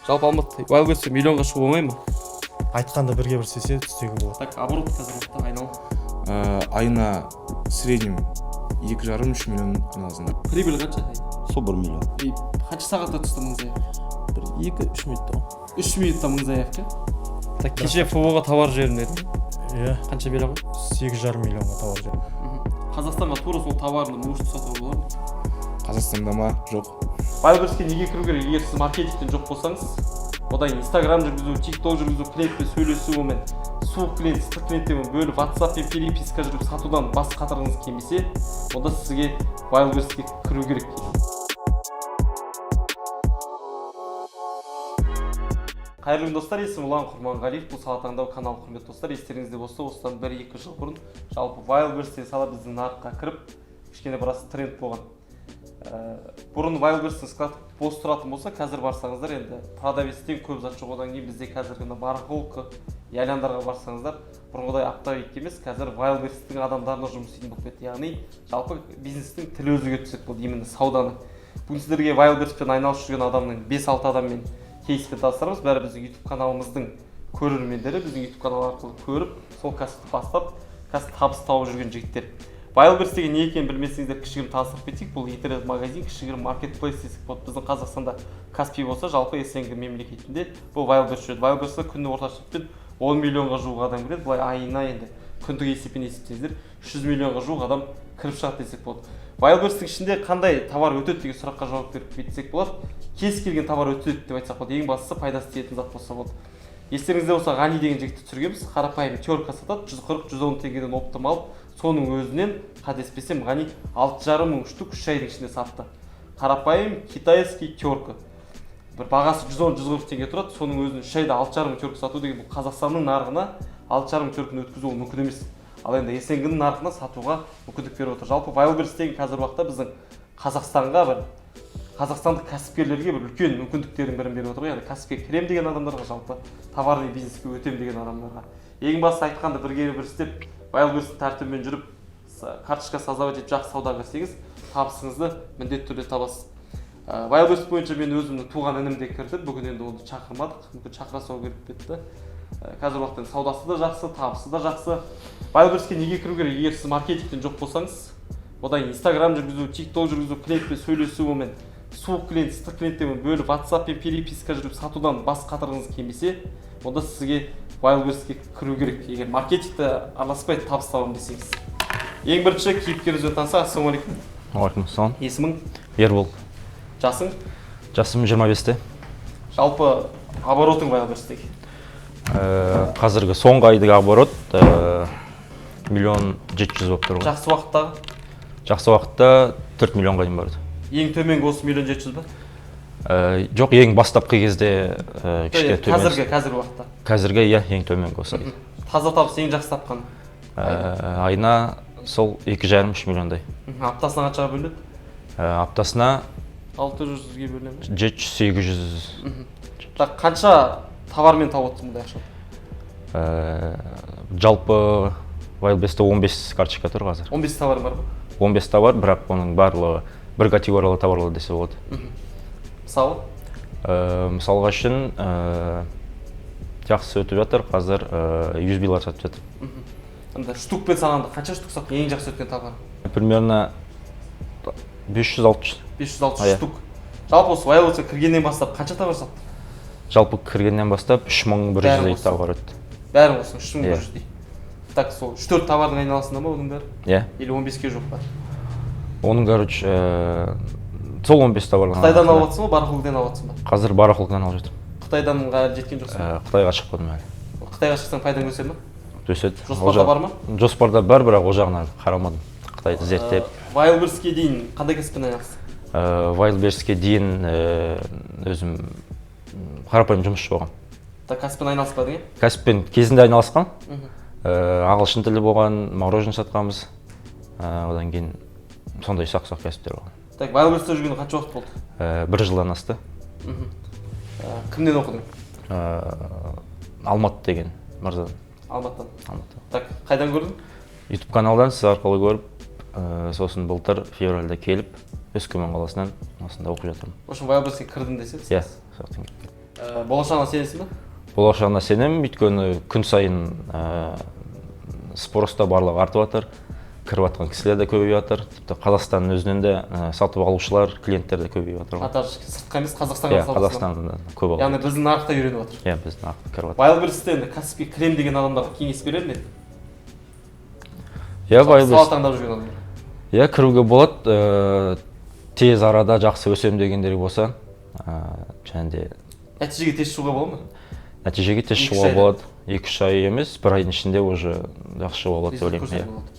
Жалпы Алматы Wildberries'те миллионға шығу оңай ма? Айтқанды бірге бір істесе, істеуге болады. Так, оборот қазір уақытта айналым? Айына в среднем 2,5-3 миллион айналасында. Прибыль қанша? Сол 1 миллион. И қанша сағатта түсті 1000 заявка? 1, 2, 3 минутта ғой. 3 минутта 1000 заявка. Так, кеше ФБО-ға товар жібердім дедің. Иә. Қанша миллионға? 8,5 миллионға товар жібердім. Қазақстанға тура сол товарды 1000 штук сатуға болады ма? Қазақстанда ма? Жоқ. Wildberries'ке неге кіру керек? Егер сіз маркетингтен жоқ болсаңыз, одан кейін Инстаграм жүргізу, ТикТок жүргізу, клиентпен сөйлесу, онымен суық клиент, ыстық клиенттермен бөліп, WhatsAppпен переписка жүргізіп сатудан бас қатырғыңыз келмесе, онда сізге Wildberries'ке кіру керек. Қайырлы күн, достар! Есімім Ұлан Құрманғалиев, бұл «Сала таңдау» каналы. Құрметті достар, естеріңізде болса, осыдан 1-2 жыл бұрын жалпы Wildberries деген сала біздің нарыққа кіріп, кішкене біраз тренд болған. Бұрын Wildberries'тің склад бос тұратын болса, қазір барсаңыздар, енді продавецтен көп зат жоқ. Одан кейін бізде қазіргі мына барахолка, яландарға барсаңыздар, бұрынғыдай оптовик емес, қазір Wildberries'тің адамдарына жұмыс істейтін болып кетті. Яғни жалпы бизнестің тілі өзгеріп түседі болды, именно сауданы. Бүгін сіздерге Wildberries'пен айналысып жүрген адамның 5-6 адаммен кейспен таныстырамыз. Бәрі біздің YouTube каналымыздың көрермендері, біздің YouTube канал арқылы көріп, сол кәсіпті бастап, қазір табыс тауып жүрген жігіттер. Wildberries деген не екенін білмесеңіздер, кішігірім таныстырып кетейік. Бұл интернет магазин, кішігірім маркетплейс десек болады. Біздің Қазақстанда Каспи болса, жалпы СНГ мемлекетінде бұл Wildberries жүреді. Wildberries'те күніне орташа есеппен 10 миллионға жуық адам кіреді. Былай айына енді күндік есеппен есептесеңіздер, 300 миллионға жуық адам кіріп шығады десек болады. Wildberries'тің ішінде қандай товар өтеді деген сұраққа жауап беріп кетсек болады. Кез келген товар өтеді деп айтсақ болады. Ең бастысы, пайдасы тиетін зат болса болды. Естеріңізде болса, Ғани деген жігітті түсіргенбіз. Қарапайым терка сатады, 140-110 теңгеден оптом алып, соның өзінен, қателеспесем, Ғани 6,5 мың штук 3 айдың ішінде сатты. Қарапайым китайский терка, бір бағасы 110-140 теңге тұрады. Соның өзін 3 айда 6,5 мың терка сату деген, бұл Қазақстанның нарығына 6,5 мың терканы өткізу, ол мүмкін емес. Ал енді СНГ ның нарығына сатуға мүмкіндік беріп отыр. Жалпы Wildberries деген қазіргі уақытта біздің Қазақстанға, бір қазақстандық кәсіпкерлерге бір үлкен мүмкіндіктердің бірін беріп отыр ғой. Яғни кәсіпке кірем деген адамдарға, жалпы товарный бизнеске өтем деген адамдарға, ең бастысы, айтқанды бірге бір істеп, Wildberries'тің тәртібімен жүріп, карточка создавать етіп, жақсы саудаға кірсеңіз, табысыңызды міндетті түрде табасыз. Wildberries бойынша мен өзімнің туған інім де кірді. Бүгін енді оны шақырмадық, мүмкін шақыра салу керек пе еді. Қазіргі уақытта енді саудасы да жақсы, табысы да жақсы. Wildberries'ке неге кіру керек? Егер сіз маркетингтен жоқ болсаңыз, одан кейін Инстаграм жүргізу, ТикТок жүргізу, клиентпен сөйлесу, онымен суық клиент, ыстық клиенттермен бөліп, WhatsAppпен переписка жүргізіп сатудан бас қатырғыңыз келмесе, онда сізге Wildberries'ке кіру керек, егер маркетингте араласпай табыс табамын десеңіз. Ең бірінші кейіпкерімізбен танысақ. Ассалаумағалейкум! Уағалейкум. Есімің? Ербол. Жасың? Жасым 25-те. Жалпы оборотың Wildberries'тегі? Қазіргі соңғы айдық оборот 1,7 миллион болып тұр ғой. Жақсы уақыттағы? Жақсы уақытта 4 миллионға дейін барды. Ең төменгі осы 1,7 миллион ба? Жоқ, ең бастапқы кезде кішкене төмен. Қазіргі уақытта? Қазіргі, иә, ең төменгі осы ай. Таза табыс, ең жақсы тапқан? Айына сол 2,5-3 миллиондай. Аптасына қаншаға бөлінеді? Аптасына 600-ге бөліне ме? 700-800. Так, қанша товармен тауып отырсың бұндай ақшаны? Жалпы Wildberries'те 15 карточка тұр қазір. 15 товарың бар ма? 15 товар, бірақ оның барлығы бір категориялы товарлар десе болады. Мысалы? Мысалға үшін, жақсы өтіп жатыр қазір, USB-лар сатып жатыр. Анда штукпен санағанда қанша штук саттың, ең жақсы өткен товар? Примерно 500-600. 500-600 Иә. штук. Жалпы осы Wildberries'ке кіргеннен бастап қанша товар саттың? Жалпы кіргеннен бастап үш мың бір Бәрін жүздей қоссаң. товар өтті. Бәрін қоссаң үш мың бір Иә. жүздей. Так, сол 3-4 товардың айналасында ма оның бәрі? Иә. Или 15-ке жоқ па? Оның, короче, сол 15 товар. Қытайдан алып жатсың ба, барахолкадан алып жатсың ба? Қазір барахолкадан алып жатырмын. Қытайдан әлі жеткен жоқсың ба? Қытайға шықпадым әлі. Қытайға шықсаң, пайдаң өсе ма? Өседі. Жоспарда Ол бар ма? Жоспарда бар, бірақ ол жағын әлі қарамадым, Қытайды зерттеп. Wildberries'ке дейін қандай кәсіппен айналыстың? Wildberries'ке дейін өзім қарапайым жұмысшы болғанмын. Так, кәсіппен айналыспадың, иә? Кәсіппен кезінде айналысқан. Ағылшын тілі болған, мороженое сатқанбыз. Одан кейін сондай ұсақ ұсақ кәсіптер болған. Так, Wildberries'те жүргеніне қанша уақыт болды? Бір жылдан асты. Кімнен оқыдың? Алмат деген мырзадан. Алматыдан? Алматы. Так, қайдан көрдің? Ютуб каналдан, сіз арқылы көріп, сосын былтыр февральда келіп, Өскемен қаласынан осында оқып жатырмын. В общем, Wildberries'ке кірдім десе. Иә, сол жақтан келіп. Болашағына сенесің ба? Болашағына сенемін, өйткені күн сайын спрос та барлығы артып жатыр, кіріп жатқан кісілер де көбейіп жатыр, тіпті Қазақстанның өзінен де сатып алушылар, клиенттер де көбейіп жатыр ғой. А, даже сыртқа емес, Қазақстанға Иә, сатып аласың. Қазақстанда да көп алып. Яғни біздің нарықта үйреніп жатыр. Иә, біздің нарықта кіріп жатыр. Wildberries'те енді кәсіпке кірем деген адамдарға кеңес берер ме едің? Иә, Сала Wildberries таңдап жүрген адамдар. Иә, кіруге болады, тез арада жақсы өсемін дегендер болса, және де Нәтижеге тез шығуға бола ма? Нәтижеге тез 2-3 шығуға айда. болады. 2-3 ай емес, бір айдың ішінде уже жақсы шығуға болады деп Результат ойлаймын. көрсетуге Иә. болады.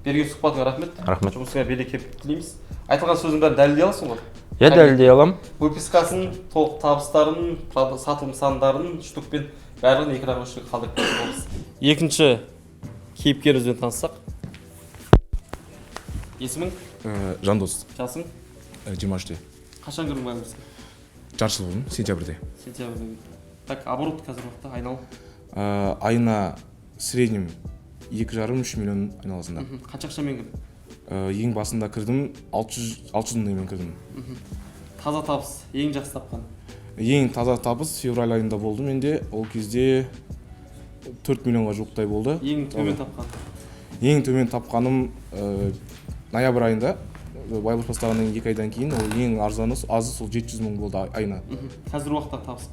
Берген сұхбатыңа рахмет. Рахмет. Жұмысыңа береке тілейміз. Айтылған сөздің бәрін дәлелдей аласың ғой? Иә, дәлелдей аламын. Выпискасын, толық табыстарын, сатылым сандарын, штукпен барлығын экранға осы жерге қалдырып кететін боламыз. Екінші кейіпкерімізбен таныссақ. Есімің? Жандос. Жасың? 23-те. Қашан кірдің Wildberriesке? Жарты жыл бұрын, сентябрьде. Сентябрьде кірдің. Так, оборот қазір уақытта айналым? Айына в среднем 2,5-3 миллион айналасында. Қанша ақшамен кірдің? Ең басында кірдім, 600 мыңмен кірдім. Таза табыс ең жақсы тапқан? Ең таза табыс февраль айында болды менде, ол кезде 4 миллионға жуықтай болды. Ең төмен тапқан? Ең төмен тапқаным ноябрь айында, Wildberries бастағаннан 2 айдан кейін, ол ең арзаны, азы сол 700 мың болды айына. Қазіргі уақытта табыс?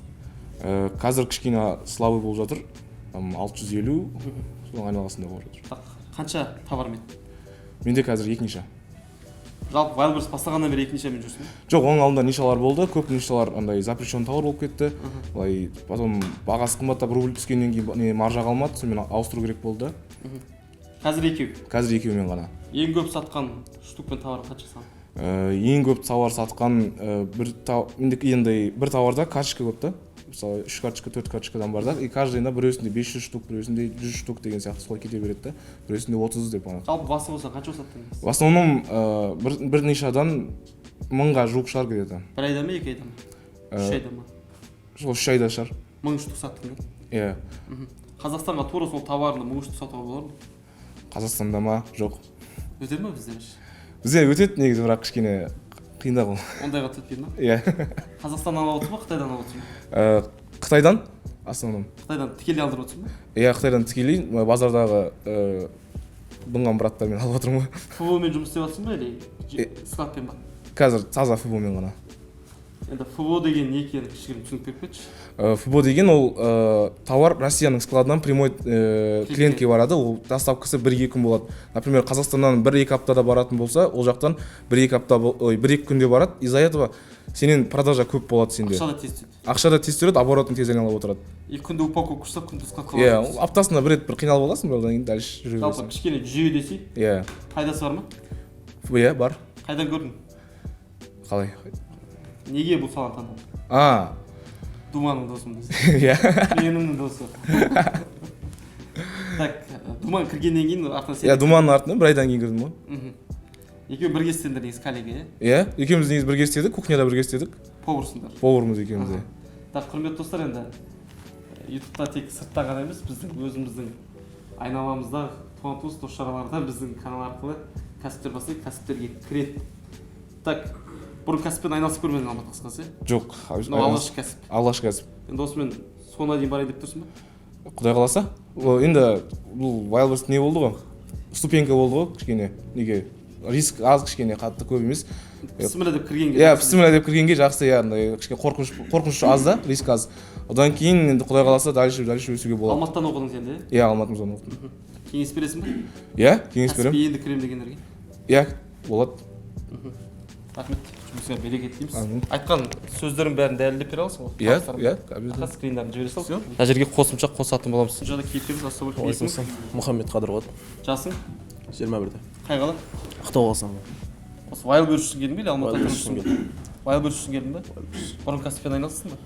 Қазір кішкене слабый болып жатыр, там 650, соның айналасында болып жатыр. Так, қанша товармен? Менде қазір екі ниша. Жалпы Wildberries бастағаннан бері екі нишамен жүрсің бе? Жоқ, оның алдында нишалар болды, көп нишалар андай запрещенный товар болып кетті былай, потом бағасы қымбаттап, рубль түскеннен кейін не маржа қалмады, сонымен ауыстыру керек болды да. Қазір екеу? Қазір екеуімен ғана. Ең көп сатқан штукпен товар қанша сан? Ең көп товар сатқан бір менде енді бір товарда карточка көп та, мысалы, үш карточка, төрт карточкадан бар да, и каждыйында біреусінде 500 штук, біреусінде 100 штук деген сияқты, солай кете береді да, біреусінде 30 деп ана. Жалпы басым болса қанша саттың? В основном бір нишадан 1000-ға жуық шығар где то. Бір айда ма, 2 айда ма, 3 айда ма? Сол 3 айда шығар. 1000 штук саттың ба? Иә. Қазақстанға тура сол товарны 1000 штук сатуға болады ма? Қазақстанда ма? Жоқ. Өтеді ма бізде вообще? Бізде өтеді негізі, бірақ кішкене қиындау ол. Ондайға өтпей ма? Иә. Қазақстаннан алып отырсың ба, Қытайдан алып отырсың ба? Қытайдан основном. Қытайдан тікелей алдырып отырсың ба? Иә, Қытайдан тікелей базардағы дұңған браттармен алып отырмын ғой. ФБО мен жұмыс істеп жатрсың ба или складпен ба? Қазір таза ФБО мен ғана. Енді ФБО деген не екенін кішігірім түсінік беріп кетші. ФБО деген ол товар Россияның складынан прямой клиентке барады, ол доставкасы 1-2 күн болады. Например, Қазақстаннан 1-2 аптада баратын болса, ол жақтан 1-2 апта ой, 1-2 күнде барады. Из-за этого сенен продажа көп болады сенде. Ақша да тез түседі. Ақша да тез түседі, оборотың тез айналып отырады. И күнде упаковка жасап, күнде складқа Иә, барасың. ол аптасына бір рет бір қиналып аласың, бірақ одан кейін дальше жүре Жалпы бересің. кішкене жүйе десей. Иә. Пайдасы бар ма? Иә, бар. Қайдан көрдің? Қалай? Неге бұл саланы таңдадың? А. Думанның досымын десей. Иә. Менің досы. Так, Думан кіргеннен кейін артынан сен. Иә, Думанның артынан бір айдан кейін кірдім ғой. Екеуі бірге істедіңдер негізі, коллега, иә? Иә, екеуміз негізі бірге істедік, кухняда бірге істедік. Поварсыңдар. Повармыз екеуміз де. Так, құрметті достар, енді ютубта тек сыртта ғана емес, біздің өзіміздің айналамызда туған туыс, дос жаралар біздің канал арқылы кәсіптер бастайды, кәсіптерге кіреді. Так, бұрын кәсіппен айналысып көрмедің Алматы, қысқасы, иә? Жоқ. Мынау алғашқы кәсіп. Алғашқы кәсіп. Енді осымен соңына дейін барайын деп тұрсың ба? Құдай қаласа. Ол енді бұл Wildberries не болды ғой, ступенька болды ғой кішкене, неге риск аз, кішкене қатты көп емес. Бісміллә деп кіргенге. Иә, бісміллә деп кіргенге жақсы, иә, андай кішкене қорқыныш аз да, риск аз. Одан кейін енді құдай қаласа, дальше дальше өсуге болады. Алматыдан оқыдың сен де, иә? Иә, Алматымыздан оқыдым. Кеңес бересің ба? Иә, кеңес беремін. Кәсіпке енді кіремін дегендерге? Иә, болады. Рахмет, жұмысыңа береке тілейміз. Әмин. Айтқан сөздердің бәрін дәлелдеп бере аласың ғой? Иә. Табыстарын. Иә, обязательно. Аха, скриндарын жібере сал, мына жерге қосымша қосатын боламыз. Бұл жерде кейіпкеріміз, ассалаумағалейкум, есімің? Мұхаммед Қадыр болады. Жасың? 21-де. Қай қала? Ақтау қаласынан. Осы Wildberries үшін келдің бе или Алматыда Wildberries тұру үшін үшін? Wildberries үшін келдің ба? Бұрын кәсіппен айналыстың ба?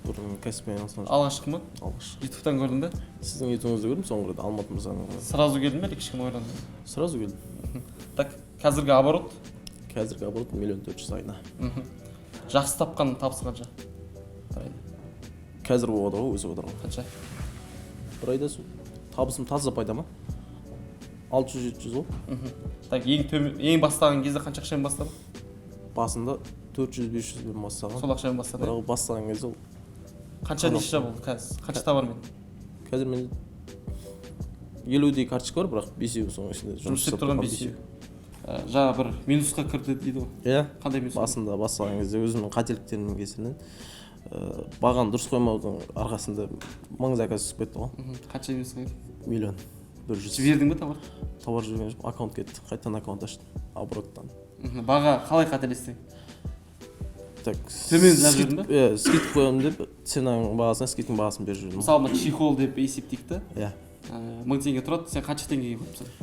Бұрын кәсіппен айналысқан жоқпын. Алғашқы ма? Алғаш. Ютубтан көрдің бе? Сіздің ютубыңызды көрдім соңғы рет, Алматы мырзаның. Сразу келдің бе или кішкене ойландың? Сразу келдім. Так, қазіргі оборот? Қазіргі оборот 1 400 000 айына. Жақсы тапқан табысы қанша бір айда? Қазір болып жатыр ғой, өсіп жатыр ғой. Қанша? Бір айда сол табысым таза пайда ма, 600-700 ғой. Так, ең төмен, ең бастаған кезде қанша ақшамен бастадың? Басында 400-500-бен бастаған. Сол ақшамен бастадың, иә? Бірақ бастаған кезде ол Қанша ниша болды қазір, қанша товармен? Қазір менде 50-дей карточка бар, бірақ бесеуі соның ішінде Жұмыс істеп тұрған бесеу. Жаңа бір минусқа кірді дейді ғой. Иә. Қандай минус? Басында бастаған кезде өзімнің қателіктерімнің кесірінен, бағаны дұрыс қоймаудың арқасында 1000 заказ түсіп кетті ғой. Қанша минусқа кірді? 1 100 000. Жібердің бе товар? Товар жіберген жоқ, аккаунт кетті. Қайтадан аккаунт аштым обороттан. Баға қалай қателестің? Так. Төмен жазып жібердің ба? Иә, скидка қоямын деп, ценаның бағасына скидканың бағасын беріп жібердім. Мысалы, мына чехол деп есептейік та. Иә. 1000 теңге тұрады, сен қанша теңгеге қойып тастадың?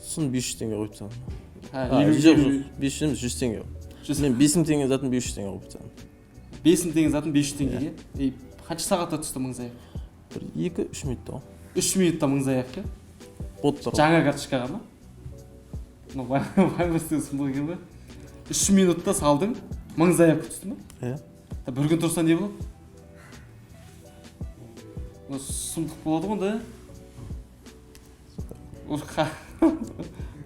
Соны 500 теңге қойып тастадым. А, А, елу- жоқ, елу- жоқ, 500 емес, 100 теңге. 100. Мен 5000 теңге затын 500 теңге қойып тастадым. 5000 теңге затын 500 теңгеге. И қанша сағатта түсті 1000 заявка? Бір 2-3 минутта ғой. 3 минутта 1000 заявка? Боттар ғой. Жаңа карточкаға ма? Мынау Wildberries-тен сұмдық екен ғой. 3 минутта салдың, 1000 заявка түсті ма? Иә. Та бір күн тұрса не болады? Мынау сұмдық болады ғой онда, иә? Ол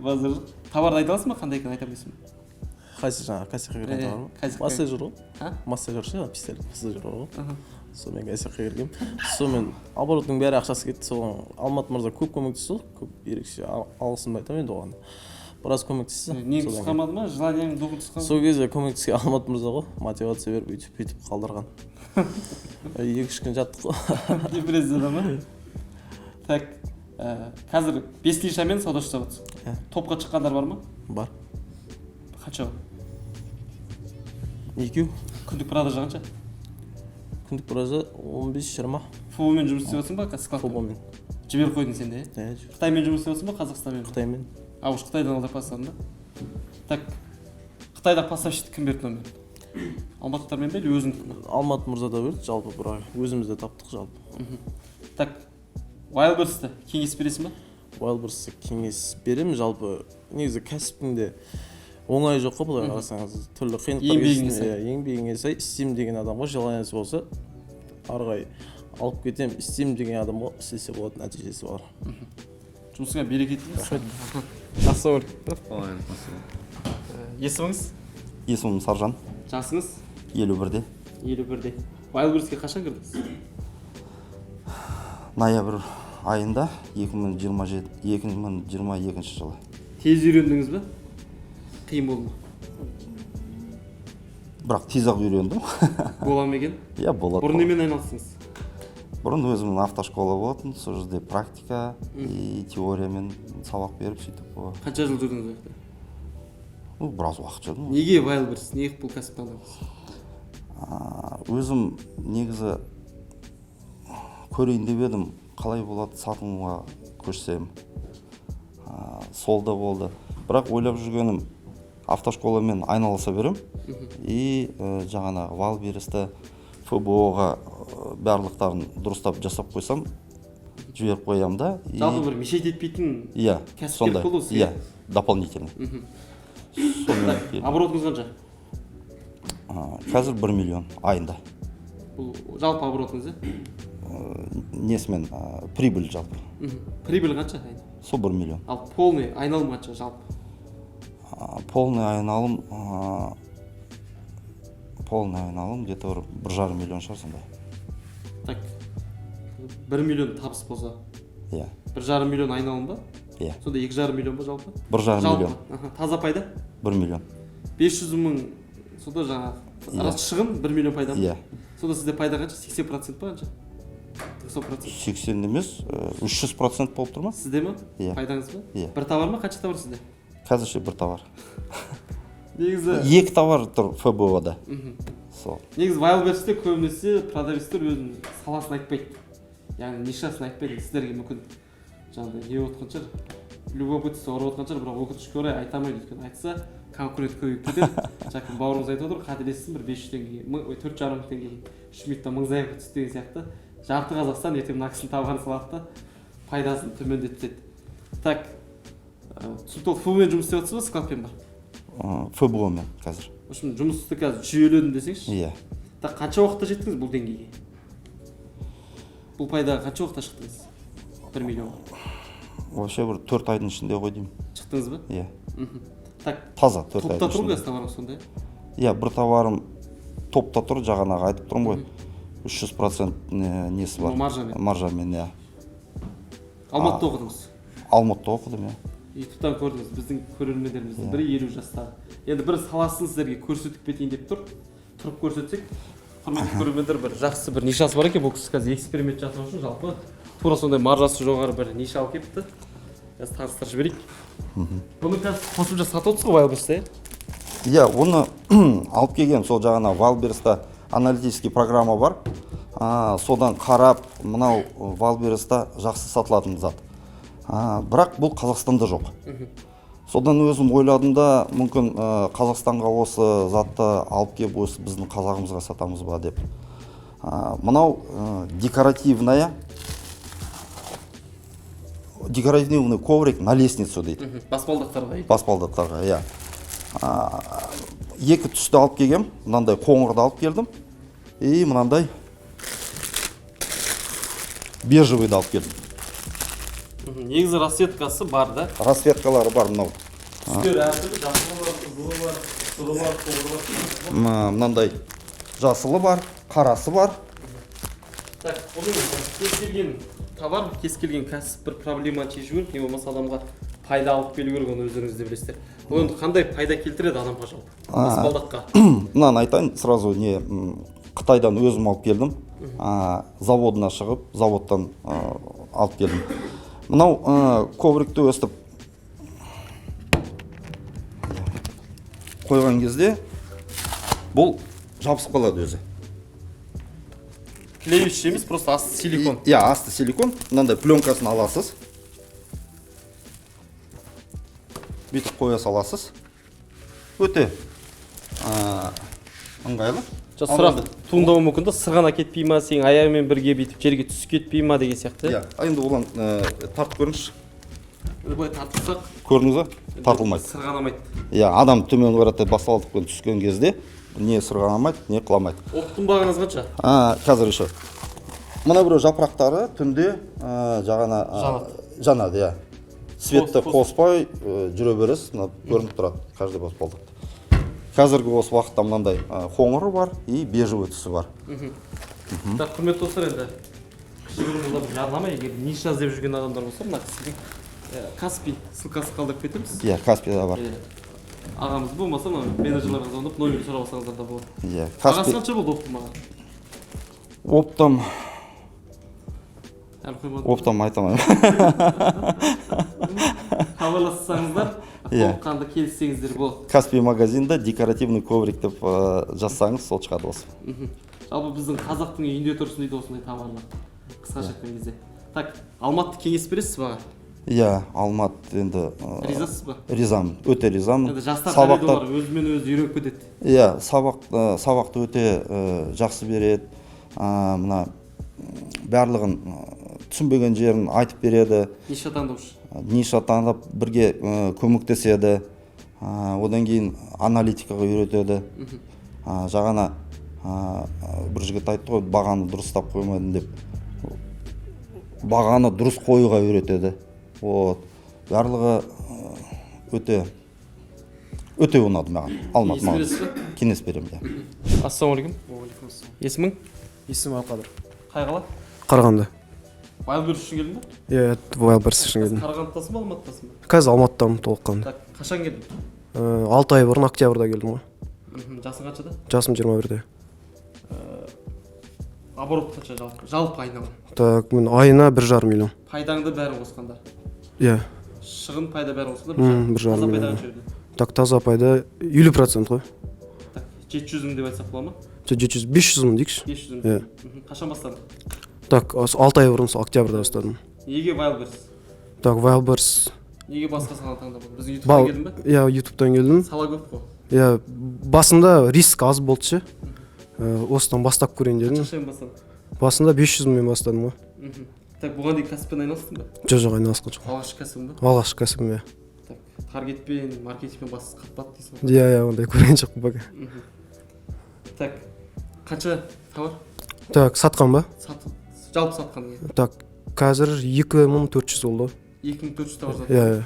базар жоқ. Товарды айта аласың ба, қандай екенін айта алмайсың ба? Қайсы, жаңағы косякқа кірген Е, товар ма? Косякқа. Массажер ғой. А? Массажер ше, пистолет массажер бар ғой. Сонымен косякқа кіргенмін, сонымен обороттың бәрі ақшасы кетті. Соған Алмат мырза көп көмектесті ғой, көп, ерекше алғысымды айтамын енді оған, біраз көмектесті. Нең Содан түсіп кейін- қалмады ма, желаниең, духың түсіп қалмады? Сол кезде көмектескен Алмат мырза ғой, мотивация беріп, өйтіп бүйтіп қалдырған. 2-3 күн жаттық қой. Депрессияда ма? Так, қазір бес нишамен сауда жасап жатырсың? Иә. Топқа шыққандар бар ма? Бар. Қанша? Екеу. Күндік продажа қанша? Күндік продажа 15-20. ФБО-мен жұмыс істеп жатырсың ба қазір, склад? ФБО-мен. Жіберіп қойдың сен де, иә? Иә. Қытаймен жұмыс істеп жатырсың ба, Қазақстанмен ба? Қытаймен. А, уже Қытайдан алдырып бастадың ба? Так, Қытайда поставщикті кім берді номерін, алматылықтармен бе или өзіңдікі ме? Алмат мырза да берді жалпы, бірақ өзіміз де таптық жалпы. Так, Wildberries-ті кеңес бересің ба? Wildberries-ті кеңес беремін жалпы. Негізі кәсіптің де оңайы жоқ қой, былай қарасаңыз, түрлі қиындықтар Еңбегіңе кездеседі. сай. Иә, еңбегіңе сай. Істеймін деген адамға, желаниесі болса, ары қарай алып кетемін, істеймін деген адамға істесе болады, нәтижесі бар. Жұмысыңа береке тілеймін. Ассалаумағалейкум. Есіміңіз? Есімім Саржан. Жасыңыз? 51-де. 51-де. Wildberries-ке қашан кірдіңіз? Ноябрь айында, 2027, 2022 жылы. Тез үйрендіңіз бе, қиын болды ма? Бірақ тез ақ үйрендім. Бола ма екен? Иә, болады. Бұрын немен айналыстыңыз? Бұрын өзімнің автошкола болатын, сол жерде практика и теориямен сабақ беріп, сөйтіп Қанша жыл жүрдіңіз ол жақта? Ну, біраз уақыт жүрдім. Неге Wildberries, неге бұл кәсіпті таңдадыңыз? Өзім негізі көрейін деп едім, қалай болады сатылымға көшсем. Сол да болды, бірақ ойлап жүргенім, автошколамен айналыса беремін и жаңағы Wildberries-ті, ФБО-ға барлықтарын дұрыстап жасап қойсам, жіберіп қоямын да и Жалпы бір мешать етпейтін иә кәсіп сондай керек болды ғой сізге? Иә, дополнительно сонымен. Так, оборотыңыз қанша? Қазір 1 миллион айында. Бұл жалпы оборотыңыз, иә? Несімен, прибыль жалпы. Прибыль қанша айына? Сол 1 миллион. Ал полный айналым қанша жалпы? Полный айналым где то бір 1,5 миллион шығар сондай. Так, 1 миллион табыс болса, Иә. 1,5 миллион айналым ба? Иә. Сонда 2,5 миллион ба жалпы? 1,5 Жалпы миллион. Аха, таза пайда? 1 миллион. 500 мың сонда жаңағы. Иә. Рас, шығын 1 миллион, пайда ма? Иә. Сонда сізде пайда қанша, 80% па, қанша, 90%? 80 емес, 300% болып тұр ма? Сізде ма? Иә. Пайдаңыз ба? Иә. Бір товар ма, қанша товар сізде? Қазірше бір товар. Негізі Екі товар тұр ФБО да сол. Негізі Wildberries-те көбінесе продавецтер өзінің саласын айтпайды, яғни нишасын айтпайды. Сіздерге мүмкін жаңағыдай не болып жатқан шығар, любопытство ұрып жатқан шығар, бірақ өкінішке орай айта алмайды, өйткені айтса, конкурент көбейіп кетеді. Жақын бауырымыз айтып отыр, қателессің, бір 500 теңгеге, мың, ой, 4,5 мың теңгеге 3 минутта 1000 заявка түсті деген сияқты, жарты Қазақстан ертең мына кісінің товарын салады да, пайдасын төмендетіп тастайды. Так, түсінікті болды. ФБО-мен жұмыс істеп жатсыз ба, складпен ба? ФБО мен қазір. В общем, жұмысты қазір жүйеледім десеңізші. Иә. Так, қанша уақытта жеттіңіз бұл деңгейге, бұл пайдаға қанша уақытта шықтыңыз 1 миллионға? Вообще бір 4 айдың ішінде ғой деймін. Шықтыңыз ба? Иә. Так. Таза 4 Топта айдың тұр ғой ішінде. Қазір товарыңыз сондай? Иә, бір товарым топта тұр, жаңағы айтып тұрмын ғой. 300% несі бар. Маржамен. Маржамен, иә. Алматыда оқыдыңыз? Алматыда оқыдым, иә. Ютубтан көрдіңіз. Біздің көрермендеріміздің бірі 50 жастағы, енді бір саласын сіздерге көрсетіп кетейін деп тұр. Тұрып көрсетсек, құрметті көрермендер, бір жақсы бір нишасы бар екен. Бұл кісі қазір эксперимент жасау үшін жалпы тура сондай маржасы жоғары бір ниша алып келіпті. Қазір таныстырып жіберейік. Бұны қазір қосымша сатып отырсыз ғой Вайлдберристе, иә? Иә, оны алып келгем сол жағына. Вайлдберриста аналитический программа бар, содан қарап, мынау Вайлдберриста жақсы сатылатын зат, бірақ бұл Қазақстанда жоқ. Содан өзім ойладым да, мүмкін Қазақстанға осы затты алып келіп, осы біздің қазағымызға сатамыз ба деп. Мынау декоративный коврик на лестницу дейді. Баспалдақтарға. Баспалдақтарға, иә. Екі түсті алып келгем: мынандай қоңырды алып келдім и мынандай бежевыйды алып келдім. Негізі расцветкасы бар да? Расцветкалары бар мынау. Түстері әртүрлі: жасылы бар, қызылы бар, сұры бар, қоңыры бар. Мынандай жасылы бар, қарасы бар. Так, бұның кез келген товар, кез келген кәсіп бір проблеманы шешу керек, не болмаса адамға пайда алып келу керек, оны өздеріңіз де білесіздер. Бұл енді қандай пайда келтіреді адамға, жалпы баспалдаққа? Мынаны айтайын сразу, не Қытайдан өзім алып келдім, заводына шығып, заводтан алып келдім. Мынау коврикті өстіп қойған кезде бұл жабысып қалады өзі. Клеющий емес, просто асты силикон. Иә, асты силикон. Мынандай пленкасын аласыз, бүйтіп қоя саласыз, өте ыңғайлы. Жоқ, Ал сұрақ енді- туындауы мүмкін да: сырғана кетпей ма, сенің аяғыңмен бірге бүйтіп жерге түсіп кетпей ма деген сияқты. Иә, а енді одан тартып көріңізші. Енді былай тартсақ. Көрдіңіз ба, тартылмайды. Сырғанамайды. Иә, адам төмен қарата баспалдақпен түскен кезде не сырғанамайды, не құламайды. Оптың бағаңыз қанша? Қазір еще мына біреу жапырақтары түнде жағана жанады, иә. Светті қоспай жүре бересіз, мына көрініп тұрады каждый баспалдақта. Қазіргі осы уақытта мынандай қоңыры бар и бежевый түсі бар. Так, құрметті достар, енді кішігірім бұл да бір жарнама. Егер ниша іздеп жүрген адамдар болса, мына кісінің Каспи ссылкасын қалдырып кетеміз. Иә, Каспида бар. Иә. Ағамыз болмаса, мына менеджерлерге звондап, номер сұрап алсаңыздар да болады. Иә. Бағасы Каспи. қанша болды оптом баға? Оптом. Әлі қоймадым. Оптом айта алмаймын. Хабарлассаңыздар, Иә. толыққанды келіссеңіздер болады. Каспи магазинда декоративный коврик деп жазсаңыз, сол шығады осы. Жалпы біздің қазақтың үйінде тұрсын дейді осындай товарлар, қысқаша айтқан кезде. Так, Алматты кеңес бересіз ба? Иә, Алмат енді Ризасыз ба? Ризамын, өте ризамын. Енді жастар қарайды, Сабақтар олар өзімен өзі үйреніп кетеді. Иә, сабақты өте жақсы береді. Мына барлығын түсінбеген жерін айтып береді. Ниша таңдаушы. Ниша таңдап, бірге көмектеседі. Одан кейін аналитикаға үйретеді. Жаңа бір жігіт айтты ғой, бағаны дұрыстап қоймадым деп, бағаны дұрыс қоюға үйретеді. Вот, барлығы өте өте ұнады маған Алматы. Кеңес Маған бересіз ба? Кеңес беремін, иә. Ассалаумағалейкум. Есімің? Есімім Алқадыр. Қай қала? Қарағанды. Вайлдберрис үшін келдің ба? Иә, Вайлдберрис үшін келдім. Қарағандыдасың ба, Алматыдасың ба? Қазір Алматыдамын толыққанды. Так, қашан келдің? 6 ай бұрын, октябрьда келдім ғой. Жасың қаншада? Жасым 21-де. Оборот қанша жалпы айналым? Так, мен айына 1,5 миллион. Пайдаңды бәрін қосқанда? Иә. Шығын, пайда бәрін қосқанда? 1,5 Таза пайда миллион. қанша еді? Так, таза пайда 50% қой. Так, 700 мың деп айтсақ бола ма? Жоқ, 700, 500 мың дейікші. 500 мың. Иә. Қашан бастадың? Так, осы 6 ай бұрын, сол октябрьда бастадым. Неге Вайлдберрис? Так, Вайлдберрис. Неге басқа саланы таңдамадың? Біздің Ютубтан Бал келдің ба? Иә, Ютубтан келдім. Сала көп қой. Иә, басында риск аз болды ше. Осыдан бастап көрейін дедім. Қашан бастадың? Басында 500 мыңмен бастадым ғой. Так, бұған дейін кәсіппен айналыстың ба? Жоқ, айналысқан жоқпын. Алғашқы кәсібің ба? Алғашқы кәсібім, иә. Так, таргетпен, маркетингпен бас қатпады дейсің ғой? Иә, ондай көрген жоқпын пока. Так, қанша товар? Так, сатқан ба? Жалпы сатқан, иә. Так, қазір 2400 болды ғой. 2400 товар саттың? Иә.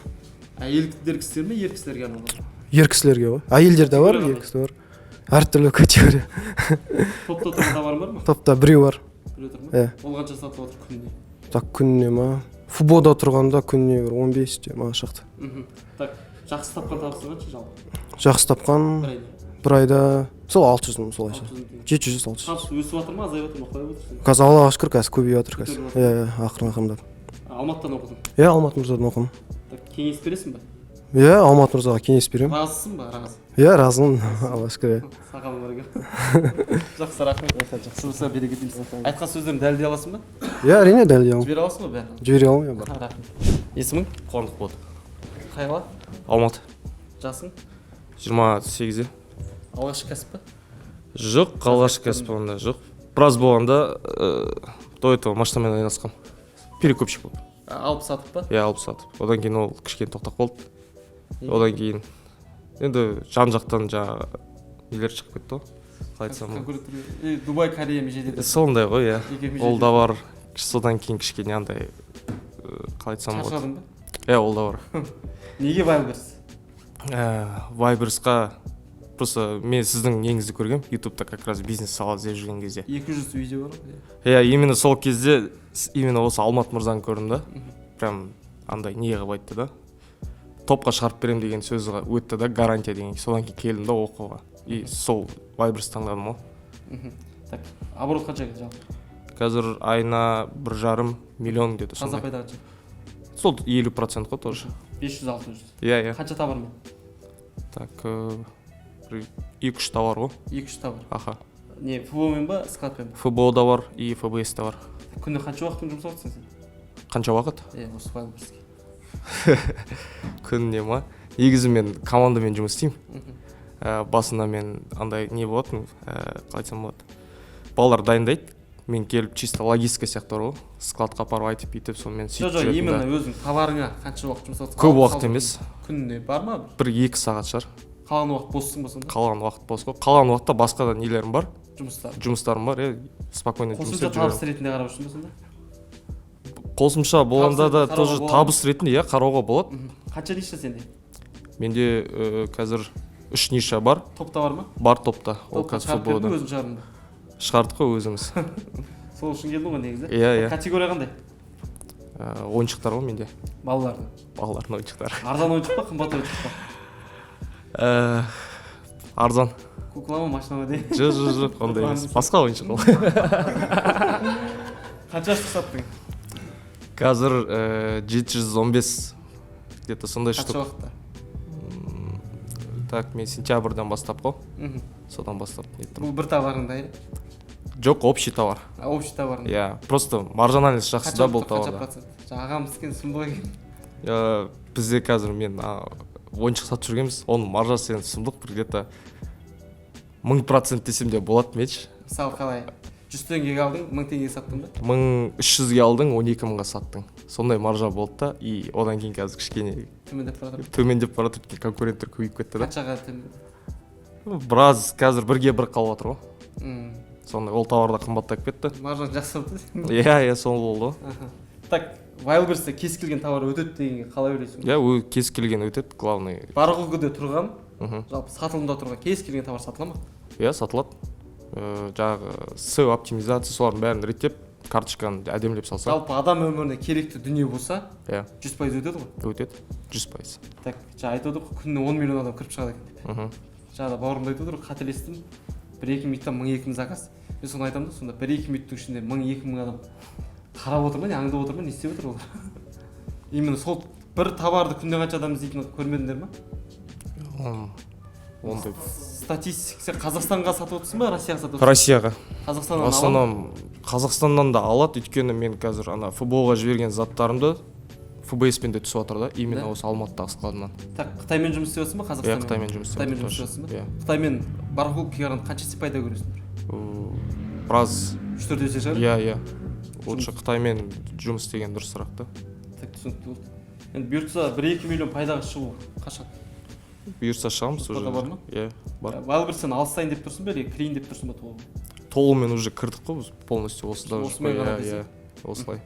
Әйелдер кісілер ме, ер кісілерге арналған? Ер кісілерге ғой, әйелдер де бар. Категория Ер кісі бар. Әртүрлі категория. Топта тұрған товарың бар ма? Топта біреу бар. Біреу тұр ма? Иә. Ол қанша сатылып жатыр күніне? Так, күніне ма, ФБО-да тұрғанда күніне бір 15-20 шақты. Так, жақсы тапқан табысың қанша жалпы? Жақсы тапқан? Бір айда. Бір айда сол 600 мың, солай. 600 мың теңге. 700, 600. Табыс өсіп жатыр ма, азайып жатыр ма, қалай отырсың? Қазір, Аллаға шүкір, қазір көбейіп жатыр қазір. Көтеріліп. Иә, ақырын ақырындап. Алматыдан оқыдың? Иә, Алматы мырзадан оқыдым. Так, кеңес бересің ба? Иә, Алматы мырзаға кеңес беремін. Разысың ба, разы? Иә, разымын, Аллаға шүкір, иә. Сақалың бар екен. Жақсы, рахмет. Жақсы болса, береке дейміз. Айтқан сөздерін дәлелдей аласың ба? Иә, әрине, дәлелдей аламын. Жібере аласың ба бәрін? Жібере аламын, иә, бар. Рахмет. Есімің? Қуандық болады. Қай қала? Алматы. Жасың? 28-де. Алғашқы кәсіп па? Жоқ, алғашқы кәсіп онда жоқ. Біраз болғанда до этого машинамен айналысқанмын, перекупщик болып. Алып сатып па? Иә, алып сатып. Одан кейін ол кішкене тоқтап қалды. Одан кейін енді жан жақтан жаңағы нелер шығып кетті ғой, қалай айтсам болады. Конкуренттер. Дубай, Корея межеде. Сондай ғой, иә. Екеуі Ол да бар. Содан кейін кішкене андай, қалай айтсам болады. Шаршадың ба? Иә, ол да бар. Неге Wildberries? Wildberries-қа просто мен сіздің неңізді көргем ютубта, как раз бизнес сала іздеп жүрген кезде. 200 видео бар ғой. Иә, именно сол кезде именно осы Алмат мырзаны көрдім да, прям андай не қылып айтты да, топқа шығарып беремін деген сөзі өтті да, гарантия деген. Содан кейін келдім да оқуға и сол Wildberries таңдадым ғой. Так, оборот қанша екен жалпы? Қазір айына 1,5 миллион где то. Таза Сондай. пайда қанша? Сол 50% қой тоже. 500, 600. Иә. Қанша товармен? Так, бір екі үш товар ғой. Екі үш товар. Аха. Не, ФБО мен ба, складпен ба? ФБО да бар и ФБС та бар. Күніне қанша уақытың жұмсап жатрсың сен? Қанша уақыт? Иә, осы Wildberries-ке. Күніне ма? Негізі мен командамен жұмыс істеймін. Басында мен андай не болатын, қалай айтсам болады, балалар дайындайды, мен келіп чисто логистика сияқты бар ғой, складқа апарып айтып, бүйтіп, сонымен Жоқ, сөйтіп жоқ, жүретін именно да. өзің товарыңа қанша уақыт жұмсап жатрсың? Көп Алып уақыт салып. емес. Күніне бар ма? Бір екі сағат шығар. Қалған уақыт боссың ба сонда? Қалған уақыт бос қой. Қалған уақытта басқа да нелерім бар. Жұмыстар. Жұмыстарым бар, иә, спокойно жұмыс Қосымша істеп табыс жүремін. ретінде қарап жүрсің ба сонда? Қосымша болғанда да ретінде қарауға тоже болады. Табыс ретінде, иә, қарауға болады. Қанша ниша сенде? Менде қазір үш ниша бар. Топта бар ма? Бар, топта ол. Топта Қазір шығарып бердің ФБО-да. бе, өзің шығардың ба? Шығардық қой өзіміз. Сол үшін келдің ғой негізі. Иә. Категория қандай? Ойыншықтар ғой менде. Балалардың? Балалардың ойыншықтары. Арзан ойыншық па, қымбат ойыншық па? Арзан. Кукла ма, машина ма де? Жоқ, ондай емес, басқа ойыншық ол. Қанша штук саттың? Қазір 715 где то сондай Қанша штук. уақытта? Так, мен сентябрьдан бастап қой. Содан бастап неттім. Бұл бір товарыңда, иә? Жоқ, общий товар. А, общий товарың. Иә, просто маржинальность жақсы Қанша да бұл ұтты, қанша товарда. процент? Жаңа ағамыз екен, сұмдық екен. Бізде қазір мен ойыншық сатып жүргенбіз, оның маржасы енді сұмдық, бір где то 1000% десем де болады менше. Мысалы, қалай? 100 теңгеге алдың, 1000 теңгеге саттың ба? 1300-ге алдың, 12 мыңға саттың, сондай маржа болды да. И одан кейін қазір кішкене Төмендеп бара жатыр. Төмендеп бара жатыр, өйткені конкуренттер көбейіп кетті да. Қаншаға төмендеді? Біраз, қазір бірге бір қалып жатыр ғой. Сондай, ол товар да қымбаттап кетті. Маржаң жақсы болды. Иә, сол болды ғой. Аха. Так, Wildberries-те кез келген товар өтеді дегенге қалай ойлайсың? Иә, кез келген өтеді, главный. Барғылыда тұрған, жалпы сатылымда тұрған кез келген товар сатыла ма? Иә, сатылады. Жаңағы SEO оптимизация, солардың бәрін реттеп, карточканы әдемілеп салса. Жалпы адам өміріне керекті дүние болса, Иә. 100% өтеді ғой. Өтеді 100%. Так, жаңа айтып отырмық қой, күніне 10 миллион адам кіріп шығады екен деп. Жаңа бауырым да айтып отыр ғой, қателестім, бір екі минуттан мың екі мың заказ. Мен соны айтамын да, сонда бір екі минуттың ішінде мың екі мың адам қарап отыр ма, не аңдып отыр ма, не істеп отыр олар? Именно сол бір товарды күніне қанша адам іздейтінін көрмедіңдер ма? Ондай Статистика. Сен Қазақстанға сатып отырсың ба, Россияға сатып отырсың? Россияға. Қазақстаннан В ала ма? основном Қазақстаннан да алады, өйткені мен қазір ана ФБО-ға жіберген заттарымды ФБС пен де түсіп жатыр да, именно Да? осы Алматыдағы складынан. Так, Қытаймен жұмыс істеп жатрсың ба, Иә. Қазақстанмен? Қытаймен жұмыс істеп Қытаймен жатыр жұмыс істеп жатрсың ба? тоже. Иә. Қытаймен барахолкаға қарағанда қанша есе пайда көресіңдер? Біраз. Үш төрт есе шығар. Иә, лучше Қытаймен жұмыс істеген дұрысырақ та. Так, түсінікті болды. Енді бұйыртса, бір екі миллион пайдаға шығу қашан? Бұйырса, шығамыз уже. Жоспарда бар ма? Иә, бар. Wildberries-тен алыстайын деп тұрсың ба или кірейін деп тұрсың ба толығымен? Толығымен уже кірдік қой біз, полностью осыда уже. Осымен ғана Иә. десең. Иә, осылай.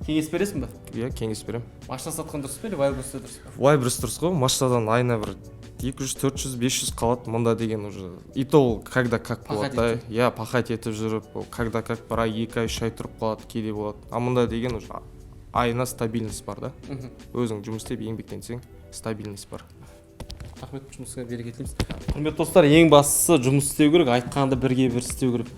Кеңес бересің ба? Иә, кеңес беремін. Машина сатқан дұрыс па или Wildberries-те дұрыс па? Wildberries дұрыс қой. Машинадан айына бір 200, 400, 500 қалады. Мында деген уже и то ол когда как Пахать болады да. Иә, пахать етіп жүріп, ол когда как бір ай, 2 ай, 3 ай тұрып қалады кейде болады. А мында деген уже айына стабильность бар да. Өзің жұмыс істеп, еңбектенсең, стабильность бар. Рахмет, жұмысыңа береке тілейміз. Құрметті достар, ең бастысы жұмыс істеу керек, айтқанды бірге бір істеу керек.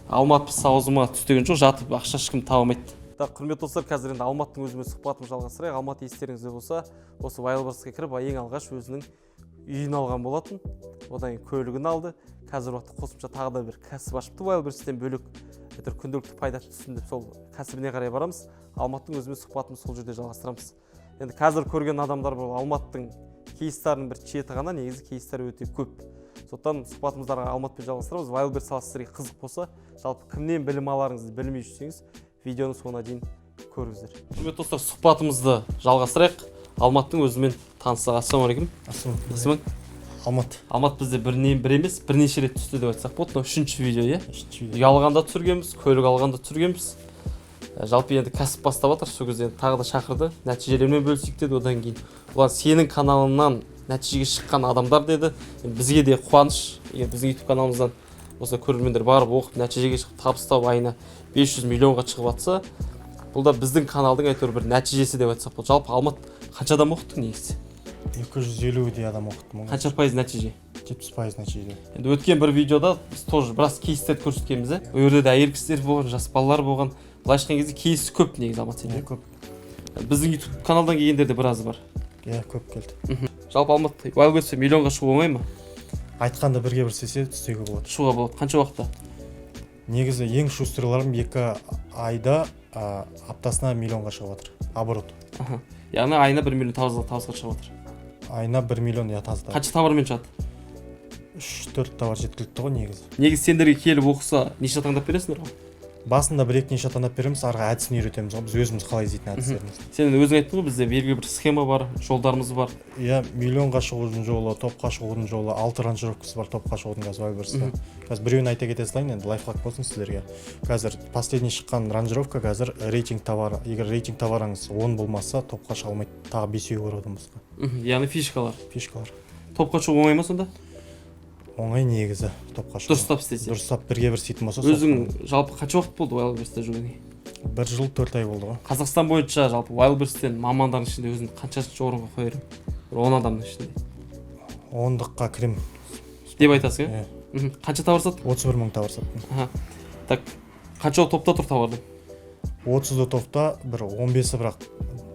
Алмат піссе аузыма түс деген жоқ, жатып ақша ешкім таба алмайды. Так, құрметті достар, қазір енді Алматтың өзімен сұхбатымызды жалғастырайық. Алмат, естеріңізде болса, осы Вайлдберриске кіріп, ең алғаш өзінің үйін алған болатын, одан кейін көлігін алды. Қазір уақытта қосымша тағы да бір кәсіп ашыпты Вайлдберристен бөлек, әйтеуір күнделікті пайда түссін деп сол кәсібіне қарай барамыз. Алматтың өзімен сұхбатымызды сол жерде жалғастырамыз. Енді қазір көрген адамдар бұл Алматтың кейстарының бір шеті ғана, негізі кейстар өте көп. Сондықтан сұхбатымызды ары қарай Алматпен жалғастырамыз. Вайлдберрис саласы сіздерге қызық болса, жалпы кімнен білім аларыңызды білмей жүрсеңіз, видеоның соңына дейін көріңіздер. Құрметті достар, сұхбатымызды жалғастырайық. Алматтың өзімен таныссақ. Ассалаумағалейкум, есімің? Алмат. Алмат бізде бір, не, бір емес, бірнеше рет түсті деп айтсақ болады. Мынау үшінші видео, иә? Үшінші видео. Үй алғанда түсіргенбіз, көлік алғанда түсіргенбіз. Жалпы енді кәсіп бастап жатыр, сол кезде енді тағы да шақырды, нәтижелермен бөлісейік деді. Одан кейін бұлар сенің каналыңнан нәтижеге шыққан адамдар деді. Енді бізге де қуаныш, егер біздің Ютуб каналымыздан осы көрермендер барып оқып, нәтижеге шығып, табыс тауып, айына 500 миллионға шығып жатса, бұл да біздің каналдың әйтеуір бір нәтижесі деп айтсақ болады. Жалпы, Алмат, қанша адам оқыттың негізі? 250-дей адам оқыттым ғой. Қанша пайыз нәтиже? 70% нәтиже. Енді өткен бір видеода біз тоже біраз кейстерді көрсеткенбіз, иә. Ол жерде де әйел кісілер болған, жас балалар болған. Былайша айтқан кезде кейс көп негізі, Алмат, сенде. Иә, көп. Біздің Ютуб каналдан келгендер де біразы бар. Иә, көп келді. Жалпы, Алмат, Вайлдберристе миллионға шығу оңай ма? Айтқанда бірге бір істесе, істеуге болады. Шығуға болады. Қанша уақытта? Негізі ең шустерларым 2 айда аптасына миллионға шығып жатыр оборот. Аха. Яғни айына 1 миллион табысқа шығып жатыр. Айына 1 миллион, иә, таза. Қанша товармен шығады? Үш төрт товар жеткілікті ғой негізі. Негізі сендерге келіп оқыса, неше таңдап бересіңдер ғой? Басында бір екі неше таңдап береміз, ары қарай әдісін үйретеміз ғой біз өзіміз қалай іздейтін әдістерімізді. Сен өзің айттың ғой, бізде белгілі бір схема бар, жолдарымыз бар. Иә, миллионға шығудың жолы, топқа шығудың жолы, алты ранжировкасы бар топқа шығудың қазір Вайлдберристе. Қазір біреуін айта кете салайын, енді лайфхак болсын сіздерге. Қазір последний шыққан ранжировка қазір рейтинг товара. Егер рейтинг товарыңыз 10 болмаса, топқа шыға алмайды, тағы бесеу бар одан басқа. Яғни фишкалар. Фишкалар. Топқа шығу оңай ма сонда? Оңай негізі топқа шығу. Дұрыстап істесе. Дұрыстап бірге бір істейтін болса. Өзің жалпы қанша уақыт болды Вайлдберристе жүргеніңе? Бір жыл 4 ай болды ғой. Қазақстан бойынша жалпы Вайлдберристен мамандардың ішінде өзің қаншасыншы орынға қояр едің, бір 10 адамның ішінде? Ондыққа кірем. Деп айтасың, иә? Иә. Қанша товар саттың? 31 000 товар саттым. Аха, так, қанша топта тұр товардың? 30-ы топта, бір 15-і, бірақ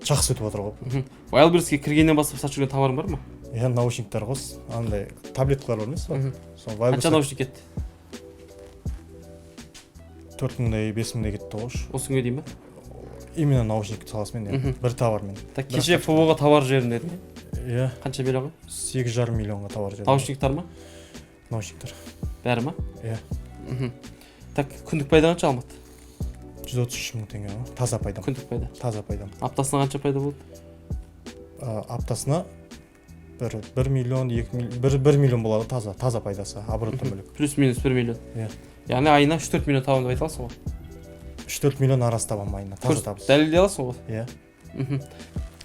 жақсы өтіп жатыр ғой. Вайлдберриске кіргеннен бастап сатып жүрген товарың бар ма? Иә, наушниктер ғой, андай таблеткалар бар емес па? Сол. Қанша Вайлдберристе наушник кетті? 4000-дай, 5000-дей кетті ғой. Осы күнге дейін ба? Именно наушник саласымен, иә. Бір товармен. Так, кеше ФБО ға товар жібердім дедің, иә? Иә. Қанша миллионға? 8,5 миллионға товар жібердім. Наушниктар ма? Наушниктер. Бәрі ма? Иә. Так, күндік пайда қанша, Алмат? 133 000 теңге ғой таза пайдам. Күндік пайда. Таза пайдам. Аптасына қанша пайда болды? Аптасына бір миллион, 2 миллион, 1 миллион болады таза пайдасы обороттан бөлек. Плюс минус 1 миллион. Иә. Яғни айына 3-4 миллион табамын деп айта аласың ғой? 3-4 миллион арасы табамын айына таза Курс табыс. Дәлелдей аласың ғой? Иә.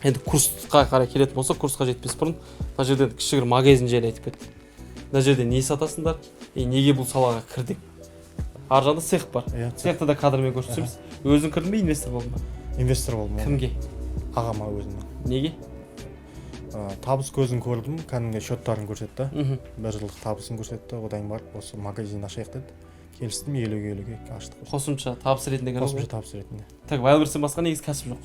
Енді курсқа қарай келетін болсақ, курсқа жетпес бұрын мына жерде кішігірім магазин жайлы айтып кет. Мына жерде не сатасыңдар и неге бұл салаға кірдің? Ар жағында цех бар. Иә. Цехта да кадрмен көрсетеміз. Өзің кірдің бе, инвестор болдың ба? Инвестор болдым ғой. Кімге? Ағама өзімнің. Неге? Табыс көзін көрдім, кәдімгі счеттарын көрсетті. Бір жылдық табысын көрсетті. Одан кейін барып осы магазин ашайық деді, келістім, 50-ге 50-ге аштық. Қосымша табыс ретінде кірдің Қосымша ғой? табыс ретінде. Так, Вайлдберристен басқа негізі кәсіп жоқ?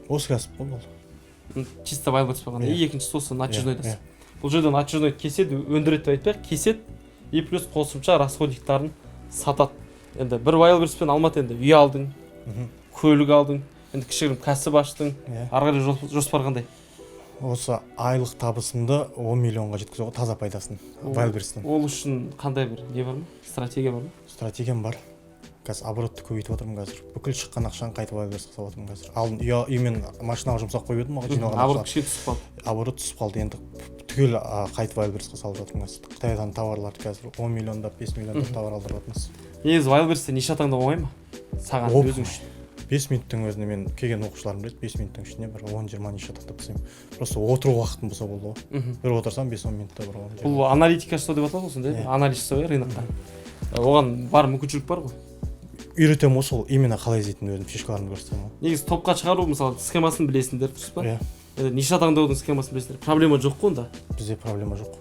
Осы кәсіп қой бұл. Чисто Вайлдберрис болғанда. Иә. И екіншісі осы натяжной Иә, дос. Бұл жерде натяжной кеседі, өндіреді деп айтпайық, кеседі и плюс қосымша расходниктарын сатады. Енді бір Вайлдберриспен, Алмат, енді үй алдың, көлік алдың, енді кішігірім кәсіп аштың. Иә. Ары қарай жоспар қандай? Осы айлық табысымды 10 миллионға жеткізу ғой таза пайдасын Вайлдберристен. Ол үшін қандай бір не бар ма, стратегия бар ма? Стратегиям бар. Қазір оборотты көбейтіп отырмын. Қазір бүкіл шыққан ақшаны қайтып Вайлдберриске салып жатырмын. Қазір алдын үй мен машинаға жұмсап қойып едім, оған жиналған Оборот ақша. кішкене түсіп қалды. Оборот түсіп қалды. Енді түгел қайтып Вайлдберриске салып жатырмын. Қазір Қытайдан товарларды қазір 10 миллиондап, 5 миллиондап товар алдырып жатырмыз. Негізі Вайлдберристе ниша таңдау оңай ма саған, Оп өзің үшін? 5 минуттың өзінде мен келген оқушыларым біледі, 5 минуттың ішінде бір 10-20 ниша таңдап тастаймын. Просто отыру уақытым болса болды ғой. Бір отырсам, 5-10 минутта бір 10. Бұл аналитика жасау деп аталады ғой сонда, иә? Иә. Анализ жасау, иә, рынокқа. Оған бар мүмкіншілік бар ғой? Үйретемін ғой сол, именно қалай іздейтінін, өзім фишкаларын көрсетемін ғой. Негізі топқа шығару, мысалы, схемасын білесіңдер, дұрыс па? Иә. Енді ниша таңдаудың схемасын білесіңдер, проблема жоқ қой онда. Бізде проблема жоқ,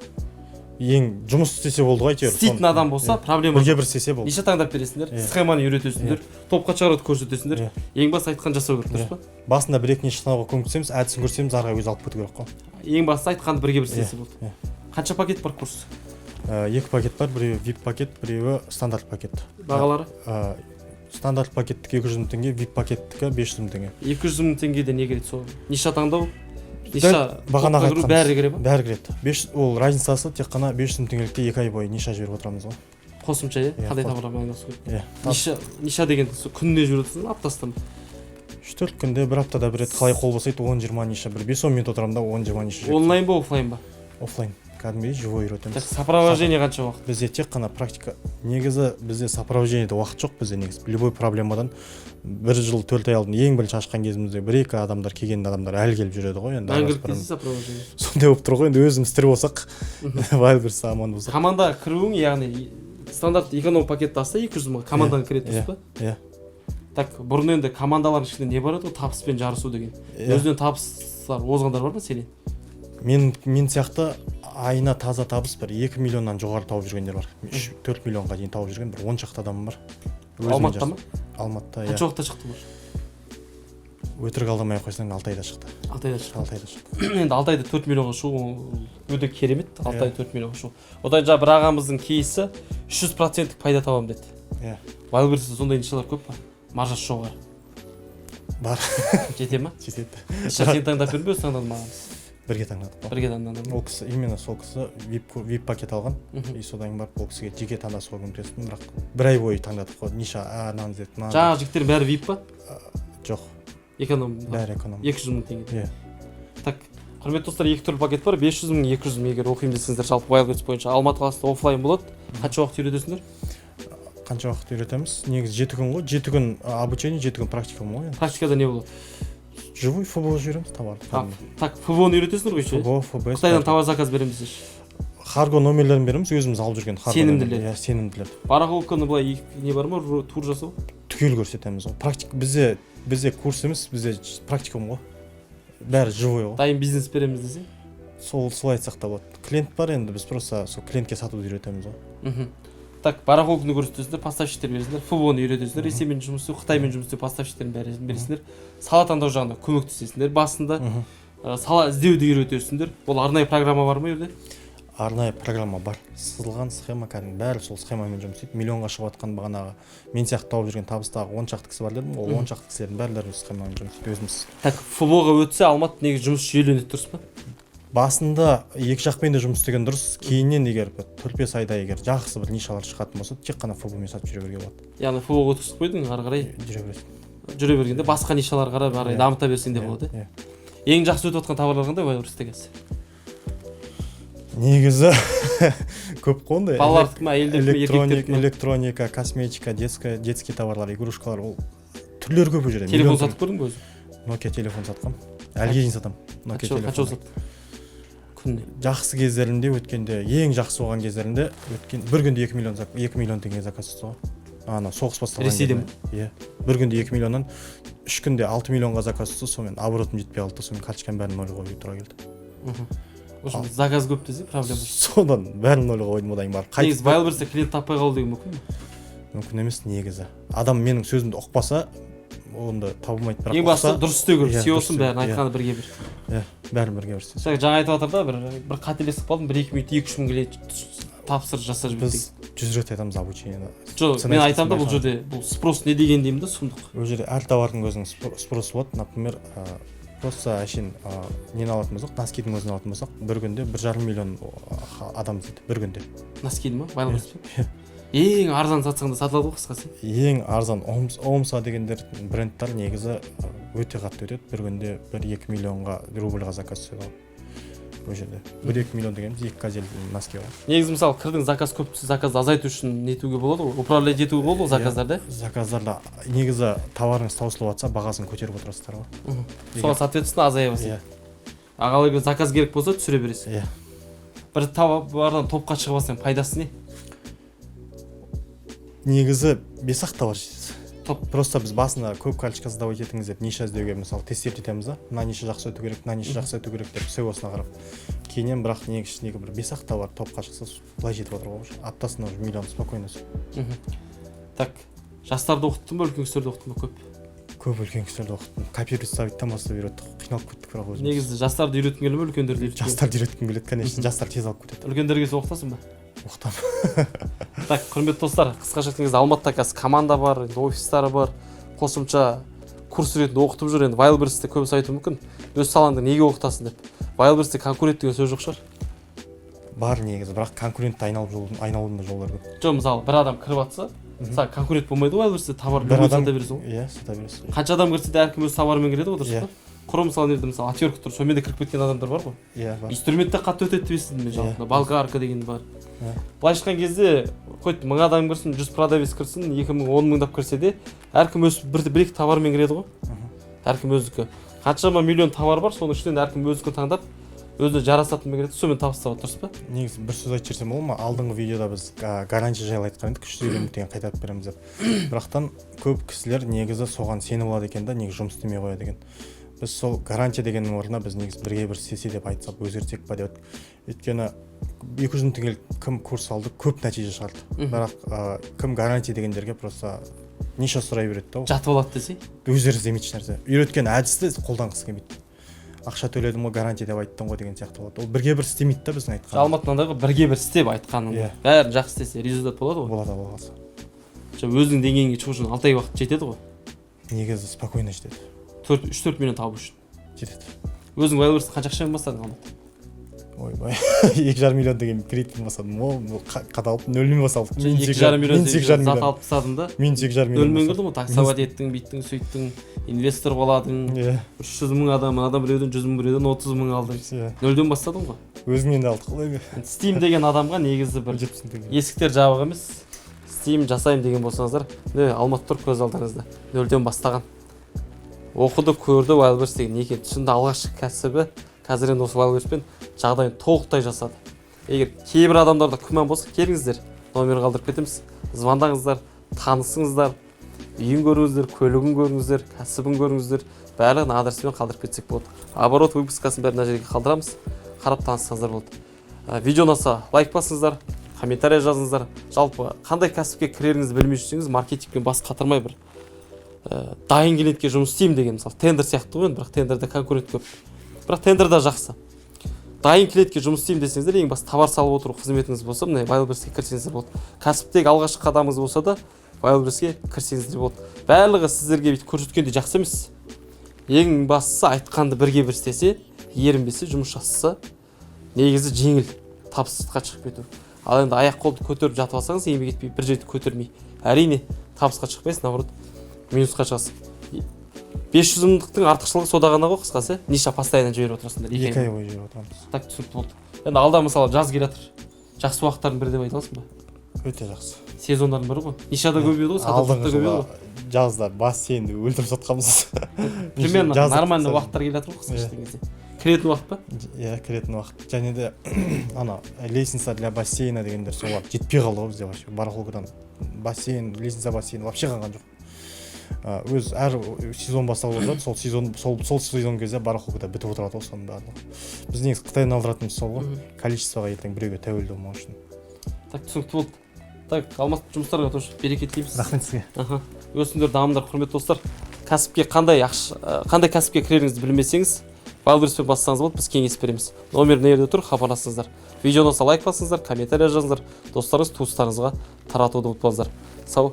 ең жұмыс істесе болды ғой әйтеуір. Істейтін адам болса, проблема Бірге жоқ. бір істесе болды. Ниша таңдап бересіңдер, Иә. схеманы үйретесіңдер, топқа шығаруды көрсетесіңдер. Иә. Ең басты айтқан жасау керек, дұрыс Иә. па? Басында бір екі ниша таңдауға көмектесеміз, әдісін көрсетеміз, ары қарай өзі алып кету керек қой. Ең бастысы айтқанды бірге бір істесе Иә, болды. иә. Қанша пакет бар курс? Екі пакет бар: біреуі VIP пакет, біреуі стандарт пакет. Бағалары? Стандарт пакеттікі 200 000 теңге, VIP пакеттікі 500 000 теңге. 200 000 теңгеде не кіреді? Сол ниша таңдау, ниша, бағанағы топқа кіру, айтқанымыз. бәрі кіре ма? Бәрі кіреді. Ол разницасы тек қана 500 000 теңгелікте 2 ай бойы ниша жіберіп отырамыз ғой. Қосымша, иә? Иә, Қандай товарлармен айналысу керек? Иә. Ниша деген сол күніне жіберіп отырсың ба, аптасына ма? 3-4 күнде бір, аптада бір рет, қалай қол босайды, 10-20 ниша, бір 5-10 минут отырамын да, 10-20 ниша жіберіп. Онлайн ба, офлайн ба? Офлайн, кәдімгідей живой үйретеміз. Так, сопровождение қанша уақыт? Бізде тек қана практика негізі, бізде сопровождениеде уақыт жоқ. Бізде негізі любой проблемадан бір жыл 4 ай алдын ең бірінші ашқан кезімізде бір екі адамдар келген, адамдар әлі келіп жүреді ғой енді. Мәңгілік араласып дейсіз сопровождение. Сондай болып тұр ғой енді, өзіміз тірі болсақ, Вайлдберрис аман болсақ. Командаға кіруің, яғни стандарт эконом пакетті алса, 200 мыңға командаға кіреді, дұрыс па? Иә. Так, бұрын енді командалардың ішінде не бар еді ғой, табыспен жарысу деген. Иә. Өзінен табыстар озғандар бар ма сенен? Мен сияқты айына таза табыс бір 2 миллионнан жоғары тауып жүргендер бар, 3-4 миллионға дейін тауып жүрген бір 10 шақты адам бар. Өзімен Алматыда ма? Алматыда, иә. Қанша уақытта шықты олар? Өтірік алдамай ақ қойсаң, 6 айда шықты. 6 айда шықты? 6 айда шықты. Енді 6 айда 4 миллионға шығу, ол өте керемет, 6 айда 4 миллионға шығу. Одан жаңа бір ағамыздың кейсі, 300 проценттік пайда табамын деді. Иә. Вайлдберристе сондай нишалар көп па, маржасы жоғары? Бар. Жете ма? Жетеді. Ниша сен таңдап бердің бе, өзі таңдады ма ағамыз? Бірге таңдадық қой. Бірге таңдады ма? Ол кісі, именно сол кісі VIP пакет алған. И содан кейін барып ол кісіге жеке таңдасуға көмектестім, бірақ бір ай бойы таңдадық қой ниша, мынаны іздедік, мынаны. Жаңағы жігіттердің бәрі VIP па? Жоқ. Эконом? Бәрі эконом. 200 000 теңге? Иә. Так, құрметті достар, екі түрлі пакет бар: 500 000, 200 000. Егер оқимын десеңіздер, жалпы Wildberries бойынша Алматы қаласында офлайн болады. Қанша уақыт үйретесіңдер? Қанша уақыт үйретеміз? Негізі 7 күн ғой, 7 күн обучение, 7 күн практикум ғой енді. Практикада не болады? Живой ФБО жібереміз товарды. А, так, ФБО ны үйретесіңдер ғой еще, иә? ФБО, ФБС. Қытайдан товар заказ береміз деші. Харго номерлерін береміз, өзіміз алып жүрген харго Сенімділер. Номер. Иә, сенімділер. Барахолканы былай не бар ма, тур жасау? Түгел көрсетеміз ғой. Практик бізде курс емес, бізде практикум ғой, бәрі живой ғой. Дайын бизнес береміз десе? Сол, солай айтсақ та болады. Клиент бар енді, біз просто сол клиентке сатуды үйретеміз ғой. Так, барахолканы көрсетесіңдер, поставщиктер бересіңдер, ФБО ны үйретесіңдер, Ресеймен жұмыс істеу, Қытаймен жұмыс істеу, поставщиктерін бәрін бересіңдер, сала таңдау жағына көмектесесіңдер басында. Сала іздеуді үйретесіңдер. Ол арнайы программа бар ма ол жерде? Арнайы программа бар, сызылған схема, кәдімгі бәрі сол схемамен жұмыс істейді. Миллионға шығып жатқан, бағанағы мен сияқты тауып жүрген табыстағы 10 шақты кісі бар дедім ғой, ол 10 шақты кісілердің барлары осы схемамен жұмыс істейді өзіміз. Так, ФБО ға өтсе, Алматы, негізі жұмыс жүйеленеді, дұрыс па? Басында екі жақпен де жұмыс істеген дұрыс. Кейіннен егер бір 4-5 айда егер жақсы бір нишалар шығатын болса, тек қана ФБО мен сатып жүре беруге болады. Яғни ФБО ға өткізіп қойдың, ары қарай Жүре бересің. Жүре бергенде басқа нишалар қарап, ары қарай Иә. дамыта берсең де Иә, болады, иә. иә? Ең жақсы өтіп жатқан товарлар қандай Wildberries-те қазір? Негізі көп қой ондай. Балалардікі ма, әйелдердікі ме, еркектердікі ма? Электроника, косметика, детская, детский товарлар, игрушкалар, ол түрлері көп ол жерде. Телефон Миллион сатып көрдің бе өзің? түрлі. Nokia телефон сатқанмын, әліге дейін сатамын Nokia Қанша телефон. саттың күніне? Жақсы кездерінде, өткенде, ең жақсы болған кездерінде, өткен бір күнде 2 миллион, 2 миллион теңге заказ түсті ғой, ана соғыс басталған Ресейден? кезде. Иә, бір күнде 2 миллионнан, 3 күнде 6 миллионға заказ түсті. Сонымен оборотым жетпей қалды да, сонымен карточканың бәрін нольға қоюға тура келді. В общем, заказ көп десе, проблема жоқ. Содан бәрін нольға қойдым, одан кейін барып Негізі қайтып. Wildberries-те клиент таппай қалу деген мүмкін бе? Мүмкін емес негізі. Адам менің сөзімді ұқпаса, онда табылмайды, бірақ Ең бастысы ұқса- дұрыс істеу керек. Иә, SEO-сын, дұрыс істеу бәрін керек, айтқаны бірге бір. Иә, бәрін бірге бір істесе. Жаңа айтып жатыр да, бір қателесіп қалдым, бір екі минут, 2-3 мың клиент тапсырыс жасап жіберді Біз 100 рет айтамыз обучениеда. деген. Жоқ, Цена мен айтамын да, бұл байқаған. жерде бұл спрос не деген деймін да, сұмдық. Ол жерде әр товардың өзінің спросы болады. Например, просто әшейін нені алатын болсақ, носкидің өзін алатын болсақ, бір күнде 1,5 миллион адам іздейді бір күнде. Носкиді ма, Wildberries пе? Ең арзан сатсаң да сатылады ғой, қысқасы. Ең арзан Омса дегендер брендтар негізі өте қатты өтеді, бір күнде 1-2 миллионға рубльға заказ түседі ғой. Ол жерде 1-2 миллион дегеніміз екі газель носки ғой. Негізі, мысалы, кірдің, заказ көп түссе, заказды азайту үшін нетуге болады ғой, управлять етуге болады ғой заказдарды. Заказдарда негізі товарыңыз таусылып жатса, бағасын көтеріп отырасыздар ғой. Соған соответственно азая бастайды. Иә. Ал егер заказ керек болса, түсіре бересің. Иә. Бір товардан топқа шығып алсаң, пайдасы не? Негізі бес ақ товар жетеді. Топ. Просто біз басында көп карточка создавать етіңіз деп, ниша іздеуге, мысалы, тестировать етеміз да, мына ниша жақсы өту керек, мына ниша жақсы өту керек деп, SEO-сына қарап. Кейіннен бірақ негізі ішіндегі бір бес ақ товар топқа шықса, былай жетіп жатыр ғой уже, аптасына уже миллион спокойно. Так, жастарды оқыттың ба, үлкен кісілерді оқыттың ба көп? Көп үлкен кісілерді оқыттым. Копировать ставить бастап үйреттік, қиналып кеттік бірақ өзіміз. Негізі жастарды үйреткің келе ме, үлкендерді үйреткің келе ме? Жастарды үйреткім келеді, конечно. Жастар тез алып кетеді. Үлкендерге сен оқытасың ба? Оқытамын. Так, құрметті достар, қысқаша айтқан кезде, Алматыда қазір команда бар, енді офистары бар, қосымша курс ретінде оқытып жүр. Енді Вайлдберристе көбісі айтуы мүмкін, өз салаңды неге оқытасың деп. Вайлдберристе конкурент деген сөз жоқ шығар. Бар негізі, бірақ конкурентті айналып жол, айналудың да жолдары көп. Жоқ, мысалы, бір адам кіріп жатса, саған конкурент болмайды ғой. Вайлдберристе товар Бір любой адам сата бересің ғой. Иә, сата бересіз. Қанша адам кірсе де, әркім өз товарымен кіреді ғой, дұрыс Иә. па? Құры, мысалы, мына жерде, мысалы, отвертка тұр, сонымен де кіріп кеткен адамдар бар ғой. Иә, бар. Инструмент те қатты өтеді деп естідім мен жалпы. Иә. Болгарка деген бар. Иә. Былайша айтқан кезде, хоть 1000 адам кірсін, 100 продавец кірсін, 2000, 10 мыңдап кірсе де, әркім өз бір екі товармен кіреді ғой. Әркім өзінікі. Қаншама миллион товар бар, соның ішінен әркім өзінікін таңдап, өзіне жарасатынымен кіреді, сонымен табыс табады, дұрыс па? Негізі бір сөз айтып жіберсем болады ма? Алдыңғы видеода біз гарантия жайлы айтқан едік, 350 мың теңге қайтарып береміз деп. Бірақтан көп кісілер негізі соған сеніп алады екен да, негізі жұмыс істемей қояды екен. Біз сол гарантия дегеннің орнына біз негізі бірге бір істесе деп айтсақ, өзгертсек па деп. Өйткені 200 мың теңгелік кім курс алды, көп нәтиже шығарды. Бірақ кім гарантия дегендерге просто ниша сұрай береді да ол. Жатып алады десей. Өздері іздемейді ешнәрсе, үйреткен әдісті қолданғысы келмейді. Ақша төледім ғой, гарантия деп айттың ғой деген сияқты болады. Ол бірге бір істемейді да біздің айтқан. Алматы мынандай ғой, бірге бір істеп айтқанын. Иә. Бәрін жақсы істесе, результат болады ғой. Болады, Алла қаласа. Жоқ, өзіңнің деңгейіңе шығу үшін 6 ай уақыт жетеді ғой. Негізі спокойно жетеді. Төрт, 3-4 миллион табу үшін. Жетеді. Өзің Вайлдберристе қанша ақшамен бастадың, Алматы? Ойбай, 2,5 миллион деген кредитпен бастадым ғой. Ол қадалып нөлмен басталдық. Минус 2,5 миллион. Минус 2,5 Зат миллион. алып тастадың да. Минус 2,5 миллион. Нөлмен кірдің ғой, таксовать еттің, бүйттің, сөйттің, инвестор боладың. Иә. 300 мың адам, адам біреуден 100 мың, біреуден 30 мың алдың. Иә. Нөлден бастадың ғой. Өзіңнен де алдық қой. Енді істеймін деген адамға негізі бір 70 мың теңге. Есіктер жабық емес. Істеймін, жасаймын деген болсаңыздар, міне, Алматы тұр көз алдарыңызда. Нөлден бастаған, оқыды, көрді, Вайлдберрис деген не екенін түсінді. Алғашқы кәсібі қазір енді осы Вайлдберриспен жағдайын толықтай жасады. Егер кейбір адамдарда күмән болса, келіңіздер, номер қалдырып кетеміз, звондаңыздар, танысыңыздар, үйін көріңіздер, көлігін көріңіздер, кәсібін көріңіздер. Барлығын адресімен қалдырып кетсек болады. Оборот, выпискасын бәрін мына жерге қалдырамыз, қарап таныссаңыздар болады. Видео ұнаса, лайк басыңыздар, комментарий жазыңыздар. Жалпы қандай кәсіпке кіреріңізді білмей жүрсеңіз, маркетингпен бас қатырмай, бір дайын клиентке жұмыс істеймін деген, мысалы, тендер сияқты ғой енді, бірақ тендерде конкурент көп, бірақ тендер да жақсы. Дайын клиентке жұмыс істеймін десеңіздер, ең басты товар салып отыру қызметіңіз болса, міне, Вайлдберриске кірсеңіздер болады. Кәсіптегі алғашқы қадамыңыз болса да, Вайлдберриске кірсеңіздер болады. Барлығы сіздерге бүйтіп көрсеткенде жақсы емес. Ең бастысы, айтқанды бірге бір істесе, ерінбесе, жұмыс жасаса, негізі жеңіл табысқа шығып кету. Ал енді аяқ қолды көтеріп жатып алсаңыз, еңбек етпей, бір жерді көтермей, әрине, табысқа шықпайсыз, наоборот, минусқа шығасыз. 500 мыңдықтың артықшылығы сода ғана ғой, қысқасы, ниша постоянно жіберіп отырасыңдар. Екі 2 ай. Ай бойы жіберіп отырамыз. Так, түсінікті болды. Енді алда, мысалы, жаз келе жатыр, жақсы уақыттардың бірі деп айта аласың ба? Өте жақсы. Сезондардың бірі ғой, ниша да көбейеді ғой, сатып Алдыңғы та көбейеді жылы ғой. Жазда бассейнді өлтіріп жатқанбыз. Примерно Жазда нормальный тұтса- уақыттар келе жатыр ғой, қысқаша Иә. айтқан кезде, кіретін уақыт па? Иә, кіретін уақыт. Және де ана лестница для бассейна дегендер, солар жетпей қалды ғой бізде вообще. Барахолкадан бассейн, лестница бассейн вообще қалған жоқ. Өз әр сезон басталып отырады, сол сезон, сол сезон кезде барахолкада бітіп отырады ғой соның барлығы. Біз негізі Қытайдан алдыратынымыз сол ғой, количествоға ертең біреуге тәуелді болмау үшін. Так, түсінікті болды. Так, Алмас, жұмыстарға тоже береке тілейміз. Рахмет сізге. Аха, өсіңдер, дамыңдар. Құрметті достар, кәсіпке қандай ақша, қандай кәсіпке кіреріңізді білмесеңіз, Вайлдберриспен бастасаңыз болады, біз кеңес береміз. Номер мына жерде тұр, хабарласыңыздар. Видео ұнаса, лайк басыңыздар, комментарий жазыңыздар, достарыңыз, туыстарыңызға таратуды ұмытпаңыздар. Сау.